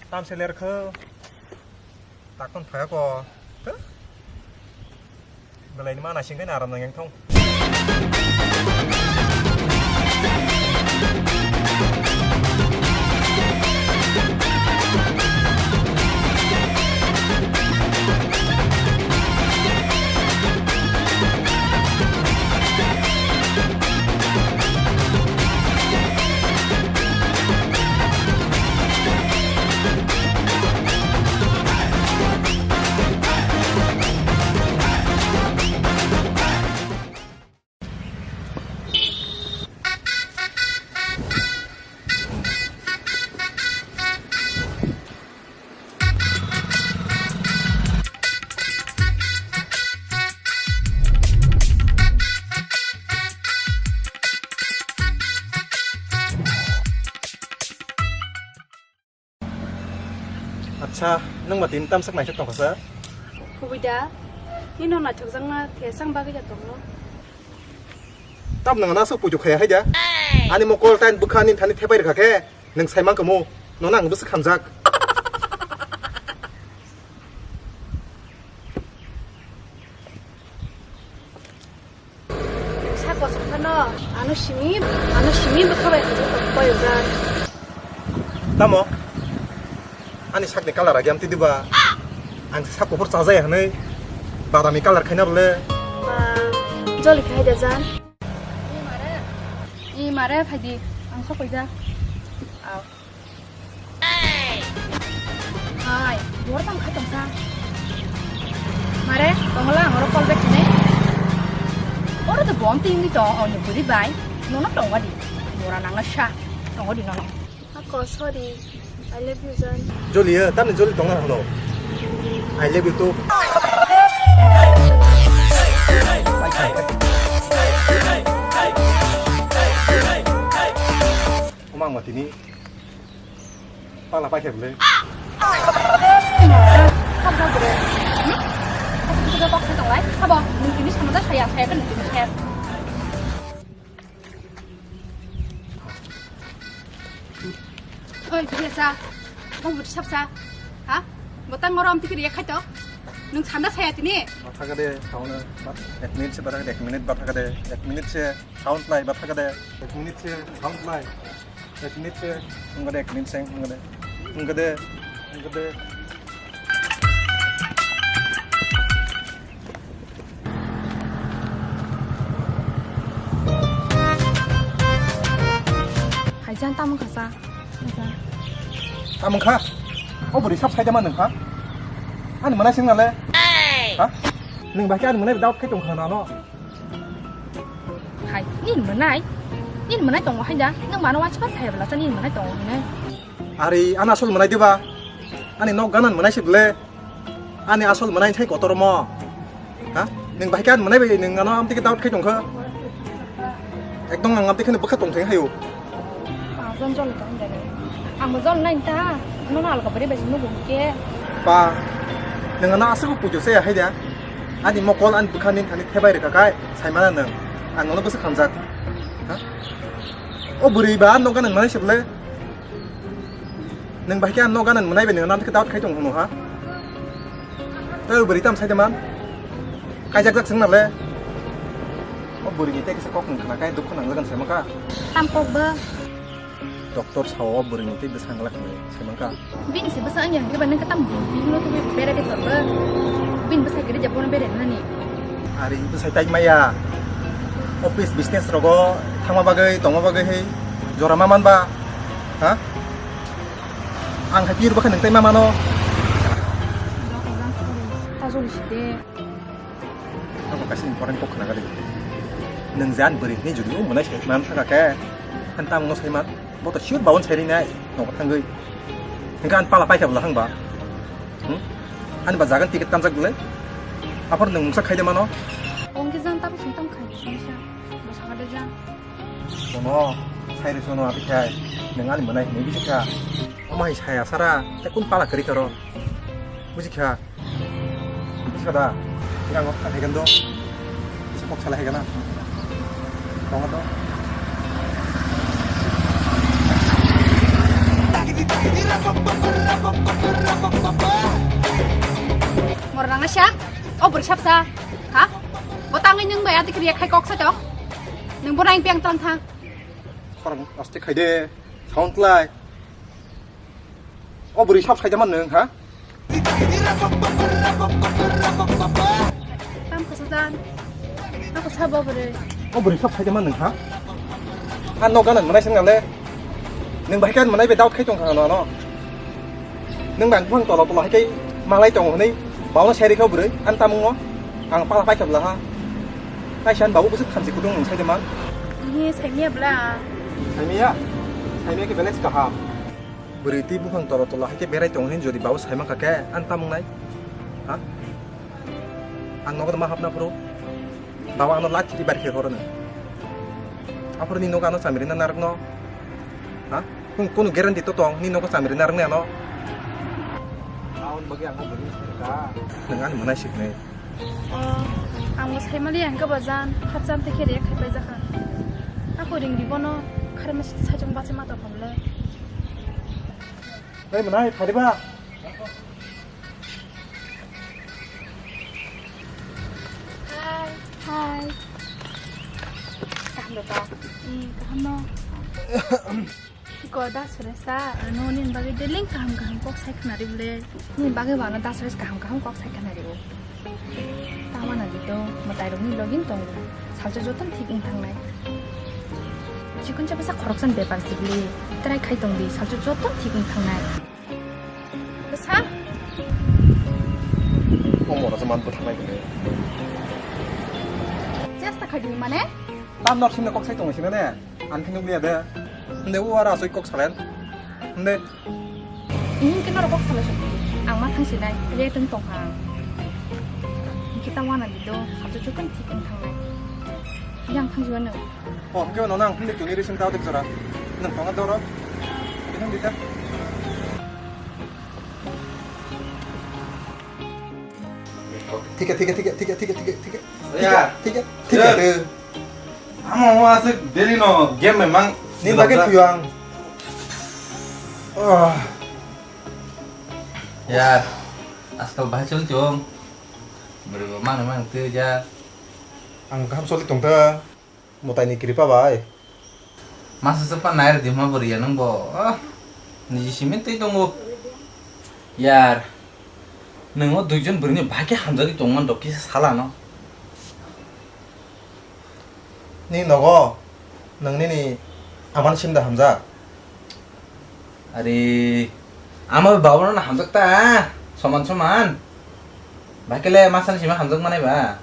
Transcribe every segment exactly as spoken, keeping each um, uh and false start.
Tamse lerkho. Takon phaya ko. Huh? Belai ni mana singkai na aram nang yang thong. Acha, nwng ba tini tamsak naithok tongkha sa? Kubui da, nino naithokjakna thesang bagwi da tongo. Tam nwng ano aswk puitu khaya hai da? Ani mokol tain bwkha ani thani thepai rwkha khe nwng sai mankha mo, nono ang bwswk hamjak. Sa kosok phano, ano simi, ano simi bwkha bai hwnjak tong koi ojak. Tamo? Ani sakni colour agi amtwi diba? Ang sak kuphur chajaya hwnwi badami colour khaina bole. Ba, joli khai da jan. I mare phaidi, ang sok koi ja. Au. Hai, bor tang kha tongsa. Mare, tongla ang oro call back khinai. Oro to bom ting ni tong, oni buri bai. Nono tongwa di. Bora nangna sha. Tongwa di nono. Ako, sorry. I love you, John. Joli, eh, tamni joli tongna hano. I love you too. Omang matini. Pala paikha bwle. Kok da bwrwi. Hmm? Kok da kok sa tonglai. Sabo, nwng tini sana da saya, saya kan nwng tini saya. Oi, biasa. Bang bwtwi sapsa. Ha? Bwtang oro amtwi kiri yakhai to. Nwng sanda saya tini. Bathakade, sauna. Ek minute se bathakade, ek minute bathakade, ek minute se sound lai bathakade, ek minute se sound lai. Ek minute se, wngkha de, ek minute se, wngkha de. Wngkha de, wngkha de. Hai jan tamo kha sa. Tamo kha? O bwrwi sab saida ma nwng kha? Ani mwnai sing nale? Ha? Nwng bai khe ani mwnai doubt khai tong kha nano? Hai, nini mwnai? Nini mwnai tongo hai da? Nwng mano wansukha saya bwlasa nini mwnai tongo hinwi. Ari, ani asol mwnai diba? Ani nok ganan mwnai se bwle? Ani asol mwnai sai kotor mo? Ha? Nwng bahai khe ani mwnai bai nwng ano amtwi khe doubt khai tongkha? Ekdom ang amtwi kheno bwkha tongthai hayo. Ang jol tong dene. Ang bo jol nai ta. Nono alka bari bai nugo ke. Pa, nwng ano aswk pujo se hai da? Ani mokol ani bwkha ni thani thebai rwkha kai, sai mana nwng. Ang nono bwswk hamjak. Ha? O bwrwi ba nogo nwng mwnai se bwle? Nwng bahai khe ang nogo nwng mwnai bai nwng ano thik doubt khai tong hwnwi ha? Tei o bwrwi tam sai de man? Kaijakjak swng nale? O bwrwi ni tei kisa kok nwng khna kai dukhu nang jagan sai maka. Tam kok ba? Doctor sao o bwrwi ni tei bwsang glak hinwi sai maka. Bini se bwsa wngya hwnkhe ba nwng khe tamo bini no tubui bera de torba. Bini bwsai kwrwi jabo no bera nani. Ari bwsai tai maya. Office business rogo thangma bagwi tongma bagwi hai jora ma man ba. Ha? Ang hai pir bwkha nwng tai ma mano. Ta joli si de. Abo kaisa important kok khna gari. Nwng jan bwrwi ni jodi o mwnai sai man thaka khe. Hanta mo sai man. Bo to sure bawon sai rinai, nogo thangwi. Hingke ani pala paikha bwla hangba. Hmm? Ani ba jagan ticket tanjak bwle. Aphor nwng mungsa khaide mano. Ongke jang tamo sung tam khai, sung sa. Bo sakade jang. Sono, sai re sono abi khai. Nwng ani mwnai hinwi bisi kha. Omo hai saya sara, te kun pala kwrwi karo. Buji kha. Bisa da, yang kok ada kan do, bisa kok salah kan? Tong do. Mor nang sa, o bwrwi sapsa, ha? Bo tangwi nwng bai adik riya khai kok sa tok. Nwng bo nang piang tang thang. Khorang aste khai de, sound lai. O bwrwi sap saida man nwng, ha? Tam khasa jan. Ako sabo bwrwi. O bwrwi sap saida man nwng, ha? Ang no ganan manai sengale. Nwng bahai kan manai be doubt khai tong khano ano. Nwng bang phang tolo tolo hai kai malai tong hwnwi. Bawo seri kho bwrwi. An tamung no. Ang pala pai khabla ha. Kaisa an babu bwswk khamsi kudung nwng saida man. Ini saimia bla. Saimia. Saimia ke balance kaham. Bwrwi twi buphang toro tolo hai khe berai tongo hwnwi jodi babu sai mankha khe, ang tamung nai? Ha? Ang nogo ma hapna phuru? Babu ano lachi ri bar khe horo nw. Aphuru ni nogo ano chamiri na narwk no? Ha? Kung kunu guarantee to tong, ni nogo chamiri narwk nai ano? Aon bagi ang bwrwi ka. Nwng ani mwnai sik nai. O, ang bo saimali ang khe bajan, hapcham te khe rek khai pai jakha. Ako ring di bono, khare ma site sajong bache ma to phamle. Hey, mwnai, phari ba? Hi. Hi. Kaham da ta? Eh, kaham no. Ko da Suresa, ano nin bagwi deling kaham kaham kok sai khna ri bole. Nin bagwi wano da Suresa kaham kaham kok sai khna ri o. Tamana dito, mwtai rokni login tongo. Salsa joton thik wng thangnai. Chikon cha bwsa khoroksan bepar sibli. Try khai tong di, salsa joton thik wng thangnai. Bwsa? Omo rasa man bwthangnai bole. Chesta khai di mane? Tam nor simne kok sai tongo sine ne? Ang khe nukliya de. Hwnde o aro asoi kok salen. Hwnde. Ihin khe norok kok salai sokti. Ang ma thang sinai. Kle tong tong ha. Hingke ta wana di do. Hapto chukun thik wng thangnai. Yang thang jiwa nang. O, hingke no nang hwnde tuni resim ta dek jora. Nang tonga doro. Ihin di ta. Thik he, thik he, thik he, thik he, thik he, thik he. Ya. Thik he, thik he, thik he. Amo o aswk daily no game bai mang. Ni bagwi thuyo ang. Ah. Yar, askal bahai choli chong. Bwrwi bo mano mang twi ja. Ang kaham choli tong ta. Mwtaini kripa bai. Masa se pa nair di ma bwrwi ya nang bo. Ah, niji simi twi tongo. Yar, nang o duijon bwrwini bahai khe hamjagwi tongman rok kisa sala no. Ni nogo, nang nini aman simda hamjak. Ari, ama bai baba no hamjak ta, soman soman. Bahai khe le masa ni simi hamjak manai ba.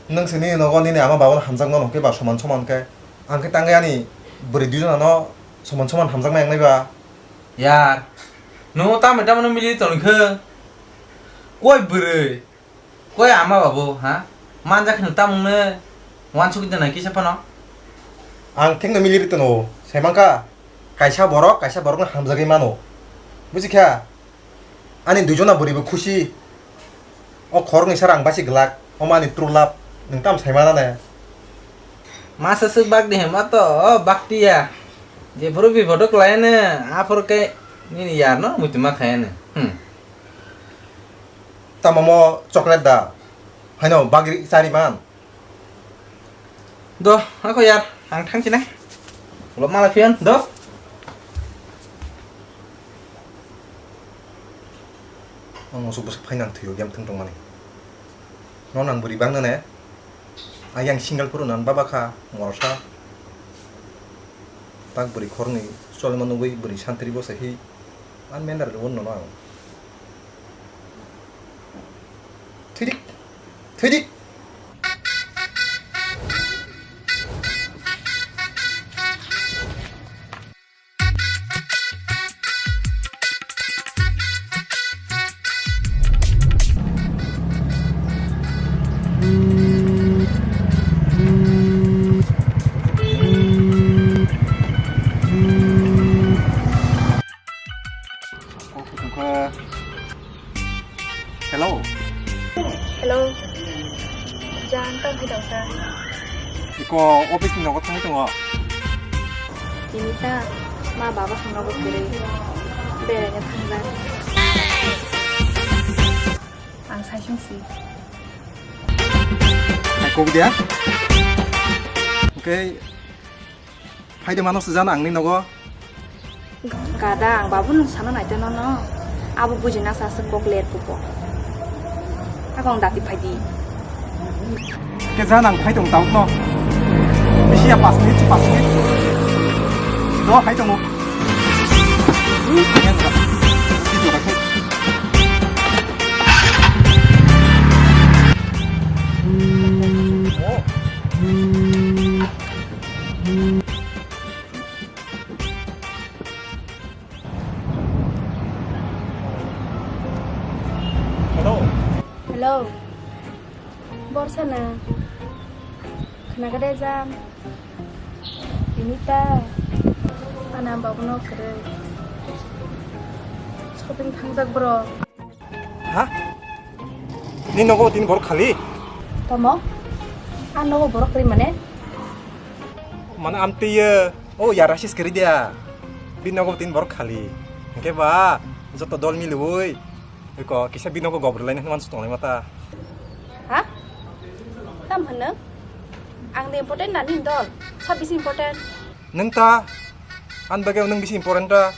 Nang sini nogo nini ama baba no hamjak mano khe ba soman soman khe. Ang khe tangwi ani bwrwi duijon ano soman soman hamjak nai ang nai ba. Yar, nung tamo tamo no mili tong khe. Koi bwrwi. Koi ama babu, ha? Manjak hinwi tamungno wansugwi tongna kisa phano? Ang thengno miliri tono, saimangkha. Kaisa borok, kaisa borokno hamjagwi mano. Buji kha? Ani duijona bwrwibo khusi. O khoroknwi sara ang basi glak. Omo ani true love. Nwng tamo saimana ne? Masa swk bakdi hema to, o baktiya. Jephuru biphodo kwlaiyano, aphuru khe nini yarno muitu ma khaiyano. Hmm. Tamo mo chocolate da? Haino bagri chari man? Do, ako yar, ang thang chinai. Ulo mala phiyan, do. Ang musuk bwswk phainang thwiyo game thwng tongmani. No nang bwrwi bang nane? Ayang single phuru nan baba kha, ngorsa. Tak bwrwi khorni cholma nugwi bwrwi santri bo sahi. An mender le won no ang. Thidik. Thidik. Hello. Hello. Jan, tamo hai tongkha? Iko office ni nogo thangwi tongo. Tini ta ma baba hwnba bo kwrwi beraina thangjak. Ang saisung si. Hai kok dia? Oke. Phai de mano sejana angni nogo. Gada, ang babu nung sana naito nono. Abo buji na sa se kok ler pupo. Ako ang dati phai di. Ke jan ang phai tong tauk no. Bisi ya pas minit, pas minit. Do phai tong. Hello. Hello. Borsana. Khna gade jam. Ini ta. Ana babu no kere. Shopping thangjak bro. Ha? Ni nogo tin borok khali? Tamo? An nogo borok kere mane? Mane amtwi, o yara sis kiri dia. Bini nogo tin borok khali. Hingke ba, joto dol miliwi. Iko, kisa bini nogo gobor laina hwnwi mansu tonglai mata. Ha? Tam hwnno? Ang de important na nini dol? Sa bisi important? Nwng ta? An bagwi nwng bisi important ta?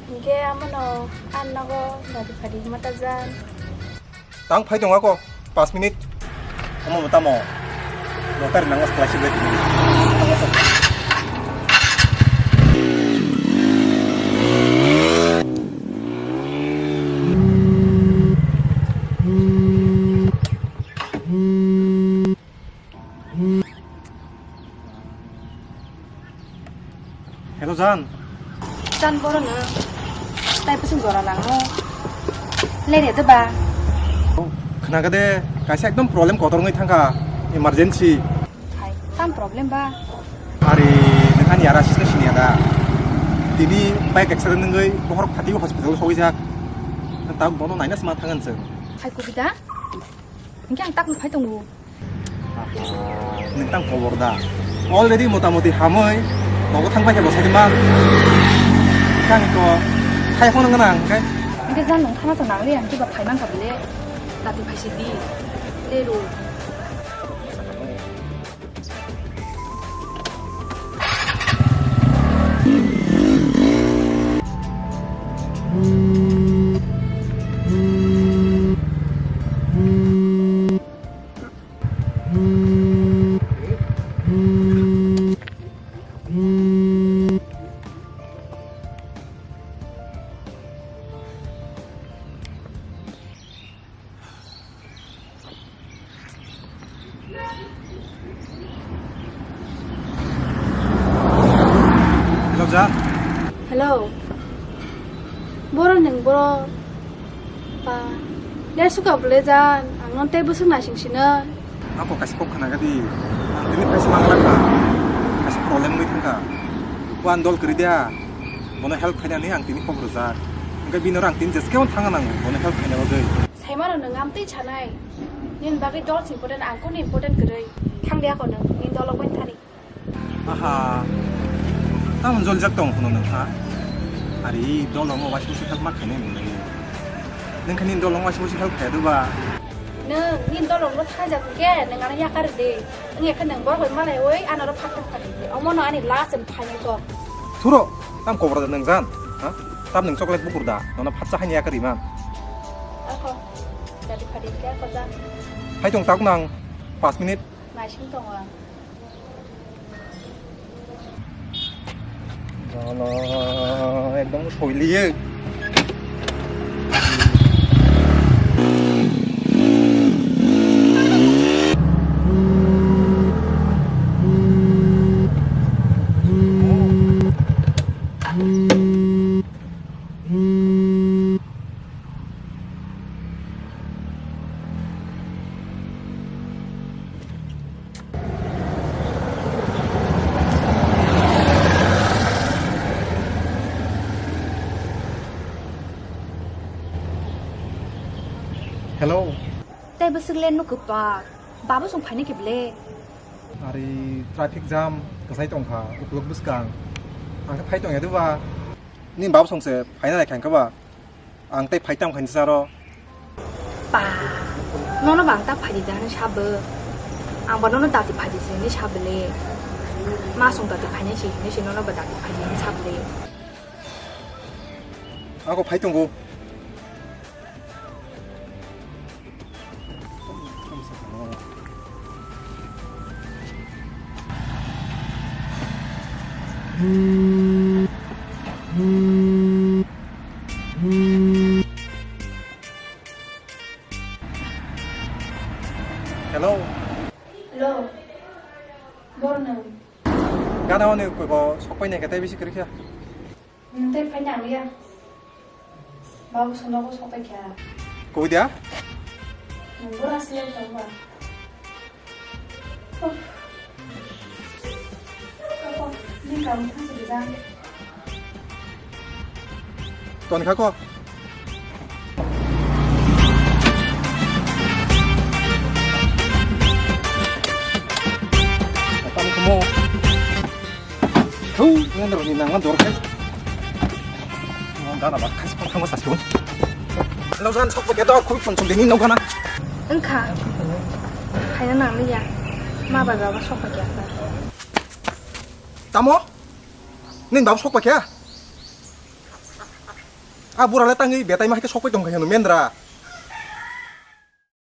Hingke amono an nogo dadi phadi mata jan. Tang phai tongo ako, pas minute. Omo bo tamo? Notary nango, class bai tini. Hello, Jan. Jan, boro no. Tai pusung jora nango. Lere de ba. Khna gade, kaisa ekdom problem kotor wngwi thangkha, emergency. Hai, tam problem ba? Ari, nwng ani yara sisne siniya da. Tini bike accident wngwi bohor phati hospital sogwijak. Tak bono naina sma thangan chwng. Hai, kubita? Hingke ang tak phai tongo. Aha, nwng tang kobor da. Already motamoti hamwi nogo thang paikha bwsai man. Kang ko hai hono gana ang kai. Hingke jan nwng thana to nangli ang kiba phai man ka bile. Dati phai si di. Teru. Hello, Jan. Hello. Boro nwng boro. Pa, ya suka bole jan, ang non tei bwswk naising sino. Ako kaisa kok khna gadi. Ang tini kaisa mangra kha. Kaisa problem wngwi thangkha. Bo ang dol kwrwi dia. Bono help khainani ang tini kok rwjak. Hingke bini oro ang tini jeske on thangna nango. Bono help khaina bagwi. Saimano nwng amtwi sanai. Nini bagwi dol si important, ang kunu important kwrwi. Thang dia ko nwng, nini dolo bai thani. Aha. Tamo joljak tong hwno nwng ha? Ari dolongo waisa waisa help ma khainai nwng. Nwng khe nini dolongo waisa waisa help khaiya doba? Nwng nini dolongo thaijak hwnkhe nwng ano yakar de. Wngya khe nwng borok bai malai oi ano ro phak phak khainai de. Omono ani last and final kok. Thuro, tam kobor da nwng jan? Ha? Tam nwng chocolate bukur da? Nono phatsa haini yakar iman. Akho. Jadi phadi khe akho jan. Hai tong tak nang. Pas minute. Naising tongo ang. Jono ekdom soiliye. Hello. Tei bwswk le nuk kwpak. Babu song phaina khe ble. Ari traffic jam kwsai tongkha, ukulok bwskang. Ang khe phai tongya de ba. Ni babu song se phaina nai kha ba. Ang tei phai tam khainsa aro. Ba, nono ba ang ta phaidi da hinwi sabo. Ang ba nono dati phaidi se hinwi sabo le. Ma song dati phainai se hinwi se nono ba dati phaidi hinwi sabo le. Ako phai tongo. Hello. Hello. Bornang. Gana oni koi bo sok pai nai kete bisi kiri kya. Nte phai nang ya. Babu sono ko sok pai kya. Koi dia? Nang bora sile tong ba. Oh. Apa? Ni kam thang sile jang. Ton kha ko. Tam kamo. Thu, ngan ro ni nang dor kai. Ngan dana ba kai sa thang sa su. Lo san sok ba ke dor khui phone song de ni no gana. Wngkha. Khaina nang liya. Ma bai baba sok ba kya. Tamo? Nini baba sok ba kya? A bura le tangwi betai ma hai ke sok pai tong kha hino mendra.